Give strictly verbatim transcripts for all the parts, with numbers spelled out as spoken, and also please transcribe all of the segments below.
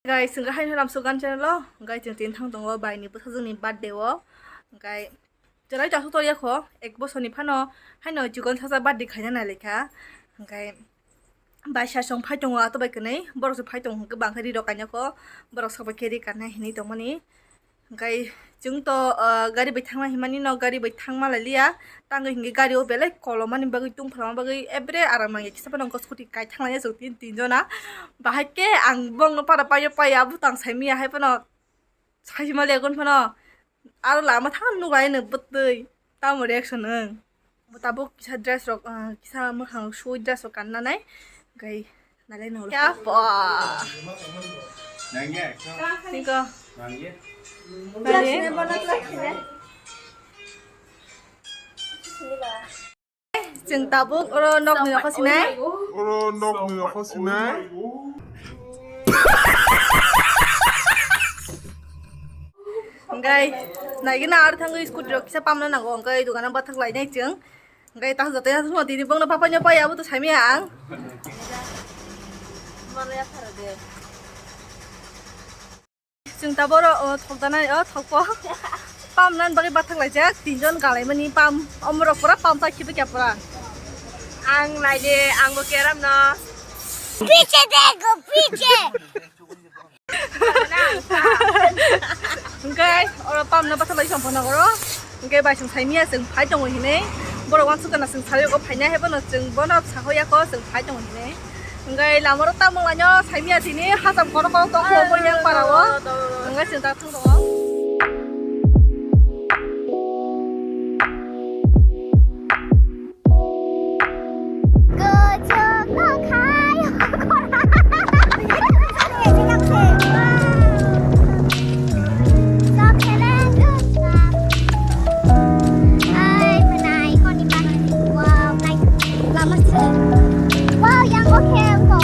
Guys, hwnkhe haino Ramsugan channel o, guys, chwng tini thang tongo bai ni bwsajwk ni birthday o, hwnkhe chwrai to aswk to yakho, ek bosor ni phano haino chikon sacha birthday khaina nailai kha, hwnkhe bai sasong phai tongo ato bai kwnwi, borok se phai tongo hwnkhe bangkhe ri rok kainakho, borok sok bai khe ri kanai hinwi tongmani. Hwnkhe chwng to, ah, gari bai thangma hinmani no gari bai thangma lai liya. Tangwi hinkhe gari o belai kolomani bagwi tungphra bagwi ebre aram nangya kisa phano hwnkhe scooty kai thanglaina chwng tin tin jona. Bahai khe ang bongno para paio paio abo tang saimanya hai phano saimaliya gon phano aro lama thang nuklaino bwtwi tamo reaction wng. Bo tabuk kisa dress rok, ah, kisa mwkhang sui dress rok kanna nai. Gai nalai nang. Ya pa. Nangya. Niko. Nangya. Nangya. Chwng tabuk oro nokni nokho sinai. Oro nokni nokho sinai. Hwnkhe naigwna aro thangwi scooty rok kisa pamna nango, hwnkhe dogano bathak lainai chwng. Hwnkhe tang joto ya thangma tini bongno papaino pai abo to saimanya ang. Chwng taboro, o, thokdanai, o, thokpo. Pamnani bagwi bathak laijak, tinjon galaimani pam. Omorok pura pam chai khibi kya pura. Ang naide, ang bo keram no. Piche dekho, piche. Hwnkhe oro pamna bathak lai song phano oro. Hwnkhe bai chwng saimanya chwng phai tongo hinwi. Borok uansuk gana chwng sari o phainai hai bono chwng bono sahoya kho chwng phai tongo hinwi. Hwnkhe lama oro tamung laino saimanya tini hacham kotor kotor tongkho bo yang para o. Hwnkhe chwng ta thang tongo.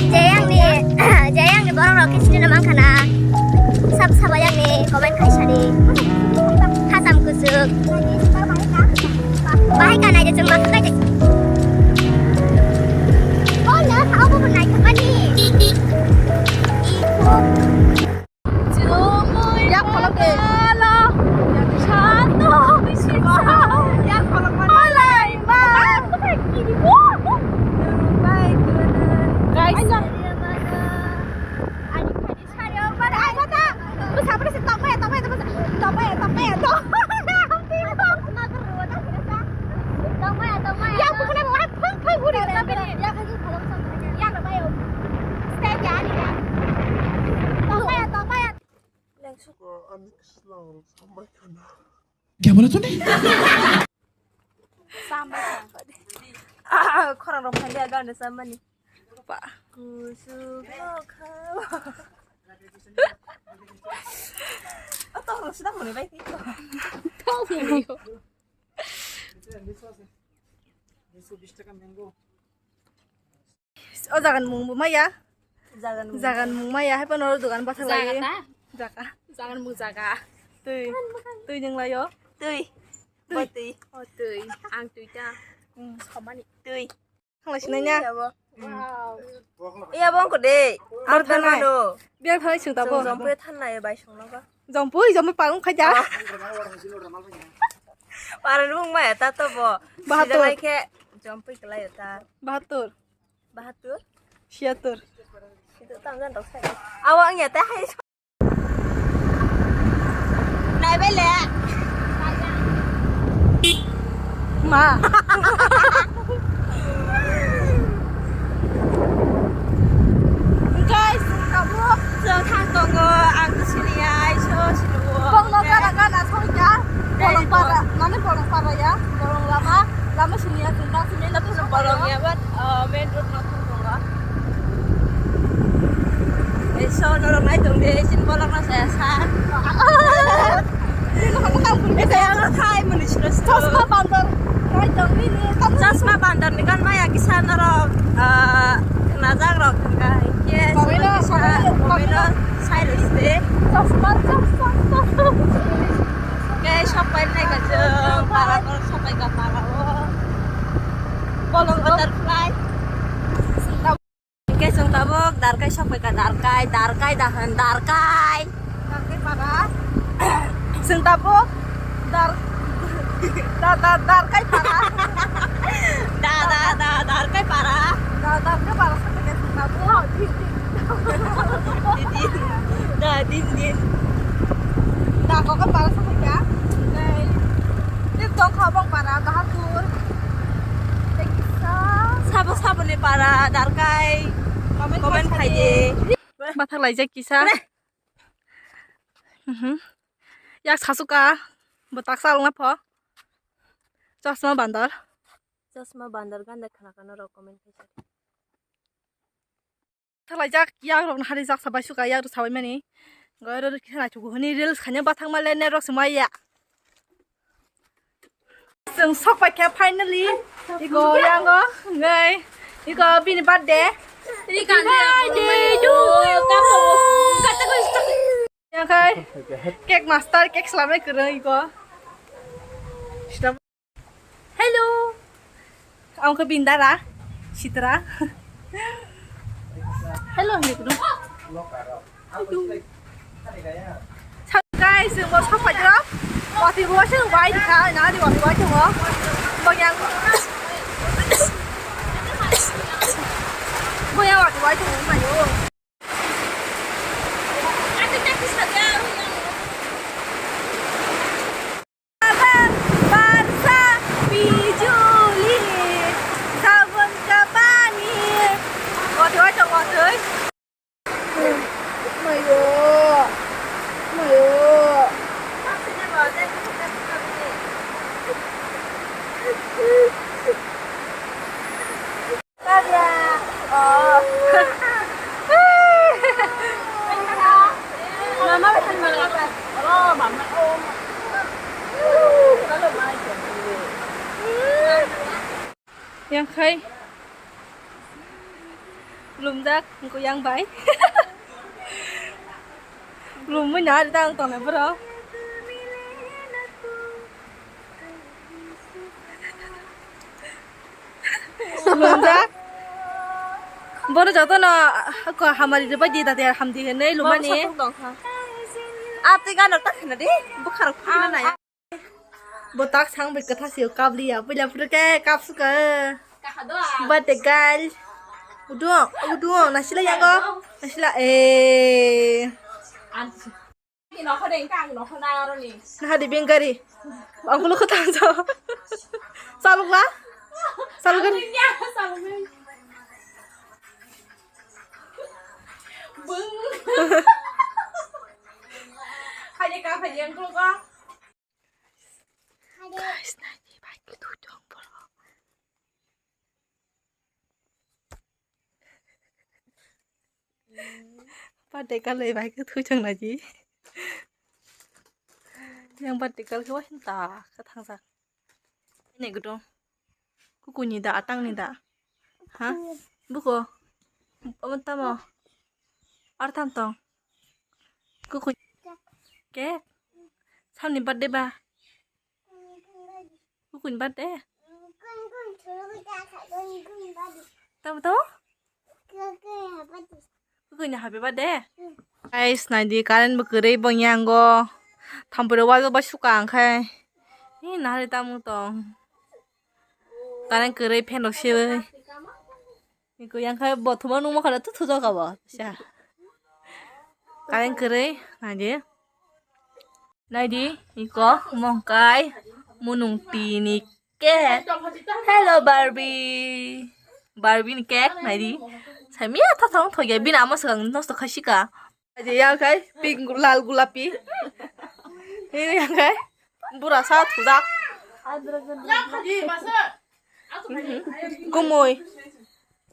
Jayangni, jayangni borok rok khe sinina mankha na. Sab saba yakni comment khai sadi. Hacham kuchuk. Bahai kanai de chwng ma khakai de. Oh, na, abo bo nai khamani. Yak kholok de. Yak kholok mani. Guys. Kya bola tune? Sampai sampai. Ah, khorang rok phai dia gana samani. Pa. Kusuk no khao. Ato rok sida muni bai tito. Tau muni yo. O jagan mung bo maya. Jagan mung. Jagan mung maya, hai phano dogan bathak lai. Jaga ta? Jaga. Jagan mung jaga. Twi. Twi nung laio. Twi. Twi. Bo twi. O twi. Ang twi ta. Hmm, somani. Twi. Thang lai sinai na. Iya bo. Wow. Iya bo ko de. Ang thanai. Biar thang lai sung tabo. Jompu thanai bai sung no ba. Jompui, jompui parung khai ja. Parung mung maya ta to bo. Bahatur. Sida lai khe jompui kelai ta. Bahatur. Bahatur. Siatur. Situ tam jan dok sai. Awa ang ya ta hai. Nai bele. Ma. Guys, tabuk chwng thang tongo, ang to siniya, aiso sinugo. Bongno gana gana songkha, bolong para, mane bolong para ya, bolong lama, lama siniya chwng thang siniya na bolong ya, but, uh, main road no thang tongo. Aiso norok nai tong de, sin bolong no saya sa. Ese ang khai muni sura sura. Chosma bandar. Chosma bandar ni kan maya kisa norok, ah, najak rok kan ka. Yes, kisa, komino sai reste. Chosma, chosma, chosma. Ke shop pai nai ka jeng, para kor shop pai ka para o. Bolong butterfly. Ke sung tabok darkai shop pai ka darkai. Darkai, darkai, dahan, darkai. Darkai para. Sing tapo. Dar, dar, dar, darkai para. Da, da, da, darkai para. Da, darkai para sa kaya sing tapo. Din, din. Da, din, din. Da, kok para sa kaya. Din tong khabong para, bahatur. Sabo, sabo ni para, darkai. Comment khai di. Bathak laijak kisa. Mhm. Yak sasuka. Bo taksa alna pho. Chosma bandar. Chosma bandar ganda khana khana rok comment khai sa. Bathak laijak yak rok hari jak sabai suka yak rok sabai mani. Goro kisa na chugu hini reels khanya bathak male ne rok sumai ya. Chwng sok paikha finally. Iko yango, ngai. Iko bini birthday. Birthday to you. Yakai. Cake master, cake slamai kwrwng iko. Hello. Ang khe bini dara, sitra. Hello, hindi ko. Hello. Sa-, guys, yung mga kapatid, wati buwa siya, wai di ka, na di wati buwa siya mo. Bang yang, bang yang wati buwa siya mo, mayo. Barsa bijuli sabun ka pani. Watwi watwi watwi. Mayo. Mayo. Yang khai lumjak, engko yang bai. Lumui na ari tang tongnai borok. Lumjak. Borok jotono hamari rwbaidi, dadi hamdi hinwi lumani. Ah, tei gana ta khna di, bwkharok phina nai. Bo tak sang bai kwtha sio kabliya, puila pura khe kapsuka. Birthday girl. Udu, udu, nasila yago. Nasila, eh. Nahadi bengari. Angkulo kota jo. Salukla? Salukla? Bung. Haje ka, haje angkulo ka. Guys, naidi bai kwthwi tong borok. Birthday kalwi bai kwthwi tong naidi. Yang birthday kal khe waising ta khe thangjak. Ini gudung. Kukuini da, atangni da? Ha? Buko? Omo tamo? Ar tam tong? Kukui. Cake? Samni birthday ba? Kukuini birthday? Tamo, tamo? Kukuini happy birthday? Guys, naidi current bo kwrwi bongyango. Thampui rok wajak bai suka ang khai. Hi nahari tamo tong. Current kwrwi fan rok sewi. Iko yang khai bo thuma nungma khara tu thujak abo. Sa. Current kwrwi naidi. Naidi, iko mongkai munung tini cake. Hello, Barbie. Barbie ni cake, naidi. Saimia tha thong thoya, bini ama swkang nosto khaisika. Naidi, yang khai pink, lal, gulapi. Ini yang khai bura sa thujak. Kumui.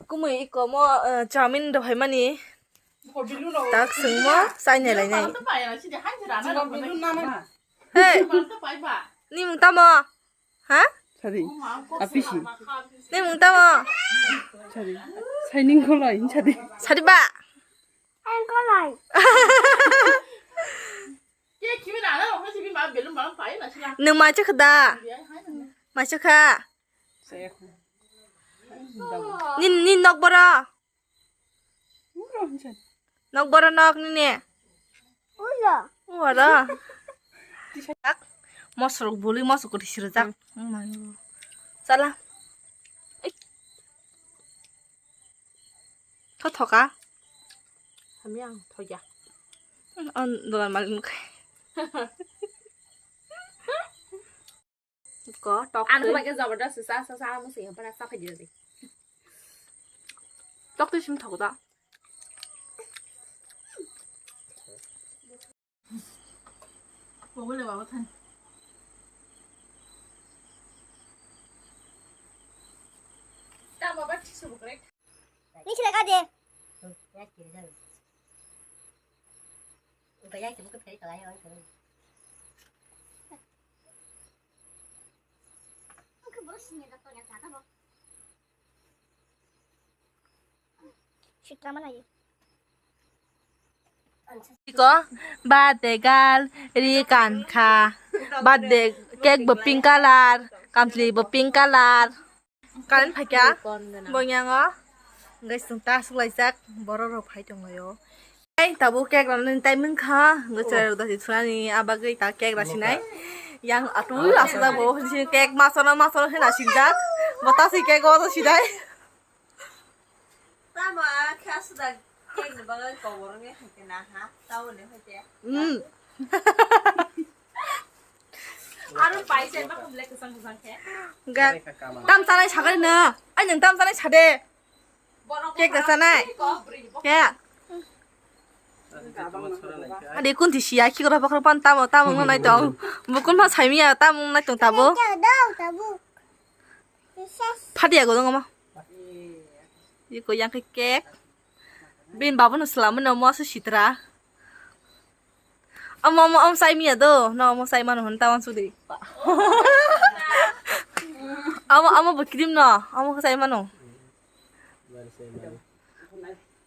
Kumui iko mo, eh, chowmin rw phaimani. Tak swngmo, chainai lainai. Hey, nimung tamo? Ha? Sari, apisi. Nimung tamo? Sari, saining kolai, sari. Sari ba? Ang kolai. Nwng macha kha da? Macha kha? Nin, nin nok boro? Uro hinsa. Nok boro nok nini. Ulo. Ulo. Mosok buli mosok koti sirjak. Chala. Tho thoka. Kami ang thoya. On dolan malik nukai. Ko tok. Ang bai ke jabardast sa sa sa mo se para sa phai di. Tok tu sim thok da. Ko le ba than. Ta baba chisu bukre. Ni sila ka de. Ba ya ke bukre phai ka ya. Iko birthday girl ri kankha, birthday cake bo pink colour, kamchwlwi bo pink colour. Current phaikha. Bongyango. Guys, chwng ta suklaijak, borok rok phai tonglaio. Ai, tabuk cake rwnani time wngkha, wngkha chwrai rok dasi thunani, abagwi ta cake rasinai. Yang atui aswk bo, cake masono, masono hena sinjak. Bo ta si cake o sinai. Tamo khe aswk cake ni bagwi kobor wngya hai khe na ha, tamo ni hai khe. Hmm. Aro paisa ma kumle kusang kusang khe. Ga, tam chanai sagari na. Ai nwng tam chanai sade. Cake da chanai. Ke. Ade kunti siya ki kora pakra pan tamo tamo nai tong. Bukun ma saimiya tamo nai tong tabo. Phadiya go dong ma. Iko yang ke cake. Bin babu no selama no mo se sitra. Amo, amo, amo sai miya do. No, amo sai mano hon tawan sudi. Amo, amo bo cream no. Amo sai mano.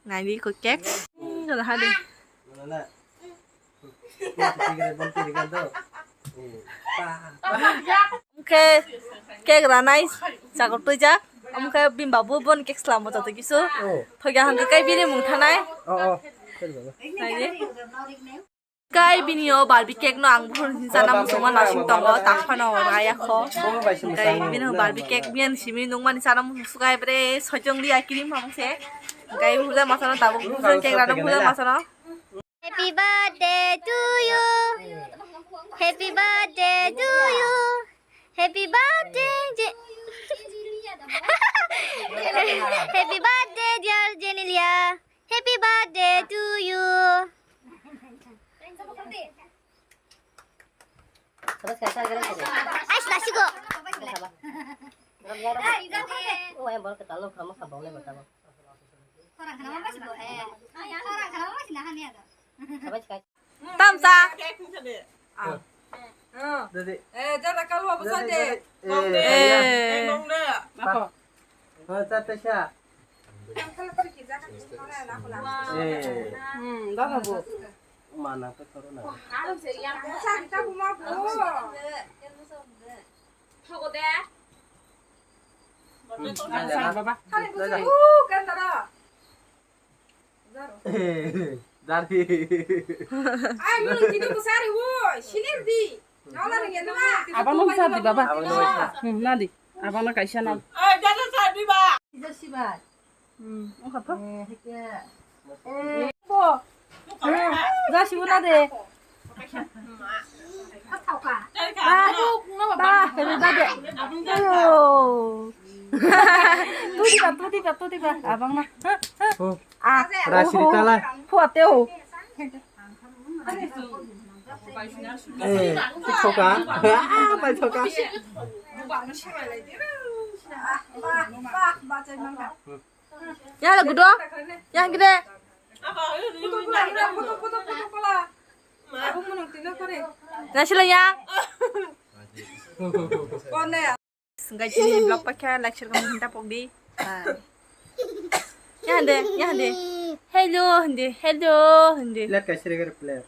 Nai di ko cake. Ngala hadi. Khe cake ranai chakor tuijak. Omo khe bini babu boni cake slamo joto kisu. Oh. Thoya hwnkhe kai bini mung thanai. Oh, oh. Naidi. Kai bini o Barbie cake no ang buphuru hin chana muchungma nasing tongo, tak phano raya kho. Kai bini o Barbie cake bini simi nungmani chana muchung sukai bre sojong liya cream hamse. Kai buphuru masano tabuk buphuru cake rano buphuru masano. Happy birthday to you. Happy birthday to you. Happy birthday, Je-, Happy birthday, dear Jenilia. Happy birthday to you. Ais, nasi ko. Oh, yang baru ketalu kamu kabau le bertemu. Tamsa. Dede. Eh, jada kalu apa saja? Eh. Eh. Apa? Oh, tata sya. Eh. Hmm, dah bu. Mana tu corona? Thogo de. Baba. Dari. Ai, mulu tini kusari, woi, silir di. Nola ringe dua. Abang nung sa di, baba. Abang nung sa. Hmm, nadi. Abang na kaisa na. Ai, dada sa di ba. Ida si ba. Hmm, oka to. Eh, hike. Eh, po. Eh, da si wuna de. Ba, ba, happy birthday. Ayo. Tudi ba, tudi ba, tudi ba. Abang na. Oh. Ah, Rasri oh, tala. Puat teo. Eh, thoka. Ah, bai thoka. Ya la gudo. Yang gede. Nasila yang. Sengkai chini vlog paikha like share comment hinta pokdi. Bye. Ya hande, ya hande. Hello hande, hello hande. Let ka share kar player.